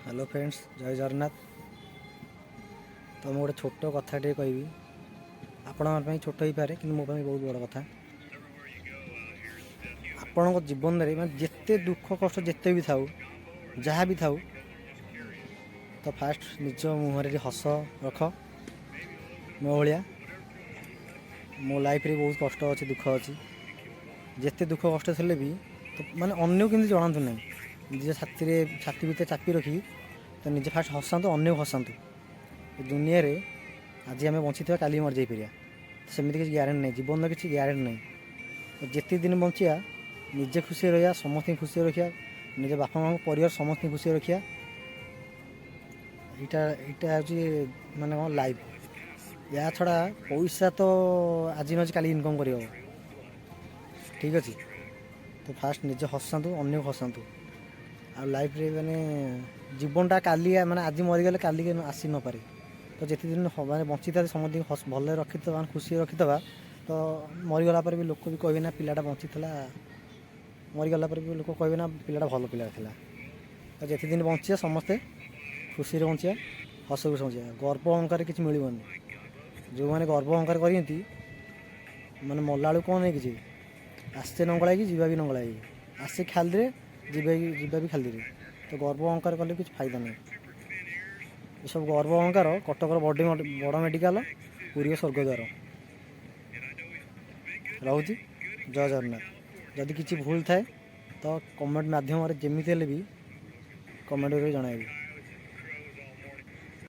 Hello friends, ଜୟ ଜଗନ୍ନାଥ। ତ ମୁଁ ଗୋଟେ ଛୋଟ କଥା ଟିକେ କହିବି। ଆପଣଙ୍କ ପାଇଁ ଛୋଟ ହେଇପାରେ, କିନ୍ତୁ ମୋ ପାଇଁ ବହୁତ ବଡ଼ କଥା। ଆପଣଙ୍କ ଜୀବନରେ ମାନେ ଯେତେ ଦୁଃଖ କଷ୍ଟ ଯେତେ ବି ଥାଉ, ଯାହା ବି ଥାଉ, ତ ଫାଷ୍ଟ ନିଜ ମୁହଁରେ ଟିକେ ହସ ରଖ ମୋ ଭଳିଆ। ମୋ ଲାଇଫ୍ରେ ବହୁତ କଷ୍ଟ ଅଛି, ଦୁଃଖ ଅଛି। ଯେତେ ଦୁଃଖ କଷ୍ଟ ଥିଲେ ବି ତ ମାନେ ଅନ୍ୟକୁ କେମିତି ଜଣାନ୍ତୁ ନାହିଁ। ନିଜ ଛାତିରେ, ଛାତି ଭିତରେ ଚାପି ରଖି ତ ନିଜେ ଫାଷ୍ଟ ହସାନ୍ତୁ, ଅନ୍ୟକୁ ହସାନ୍ତୁ। ଏ ଦୁନିଆରେ ଆଜି ଆମେ ବଞ୍ଚିଥିବା, କାଲି ମରିଯାଇପାରିବା। ସେମିତି କିଛି ଗ୍ୟାରେଣ୍ଟି ନାହିଁ। ଜୀବନର କିଛି ଗ୍ୟାରେଣ୍ଟି ନାହିଁ। ତ ଯେତିକି ଦିନ ବଞ୍ଚିବା, ନିଜେ ଖୁସିରେ ରହିବା, ସମସ୍ତଙ୍କୁ ଖୁସିରେ ରଖିବା, ନିଜ ବାପା ମାଆଙ୍କୁ, ପରିବାର ସମସ୍ତଙ୍କୁ ଖୁସିରେ ରଖିବା। ଏଇଟା ହେଉଛି ମାନେ କ'ଣ ଲାଇଫ୍। ୟା ଛଡ଼ା ପଇସା ତ ଆଜି ନ କାଲି ଇନକମ୍ କରିହେବ। ଠିକ୍ ଅଛି। ତ ଫାଷ୍ଟ ନିଜେ ହସାନ୍ତୁ, ଅନ୍ୟକୁ ହସାନ୍ତୁ। ଆଉ ଲାଇଫ୍ରେ ମାନେ ଜୀବନଟା କାଲି, ମାନେ ଆଜି ମରିଗଲେ କାଲି ଆସି ନପାରେ। ତ ଯେତେ ଦିନ ମାନେ ବଞ୍ଚିଥିବା, ସମସ୍ତଙ୍କୁ ଭଲରେ ରଖିଥିବା, ମାନେ ଖୁସିରେ ରଖିଥିବା, ତ ମରିଗଲା ପରେ ବି ଲୋକ ବି କହିବେ ନା ପିଲାଟା ବଞ୍ଚିଥିଲା। ମରିଗଲା ପରେ ବି ଲୋକ କହିବେ ନା ପିଲାଟା ଭଲ ପିଲା ଥିଲା। ତ ଯେତେ ଦିନ ବଞ୍ଚିବା, ସମସ୍ତେ ଖୁସିରେ ବଞ୍ଚିବା, ହସ ଖୁସି ବଞ୍ଚିବା। ଗର୍ବ ଅହଙ୍କାର କିଛି ମିଳିବନି। ଯେଉଁମାନେ ଗର୍ବ ଅହଙ୍କାର କରିଛନ୍ତି, ମାନେ ମଲା ବେଳକୁ କ'ଣ ନେଇକି ଯିବେ? ଆସିଛେ ନଙ୍ଗଳା ହେଇକି, ଯିବା ବି ନଙ୍ଗଳା ହେଇକି। ଆସେ ଖାଲିରେ, ଯିବା ବି ଖାଲିରେ। ତ ଗର୍ବ ଅହଙ୍କାର କଲେ କିଛି ଫାଇଦା ନାହିଁ। ଏସବୁ ଗର୍ବ ଅହଙ୍କାର କଟକର ବଡ଼ ବଡ଼ ମେଡ଼ିକାଲ, ପୁରୀର ସ୍ୱର୍ଗଦ୍ୱାର। ରହୁଛି, ଜୟ ଜଗନ୍ନାଥ। ଯଦି କିଛି ଭୁଲ ଥାଏ, ତ କମେଣ୍ଟ ମାଧ୍ୟମରେ ଯେମିତି ହେଲେ ବି କମେଣ୍ଟ କରି ଜଣାଇବେ।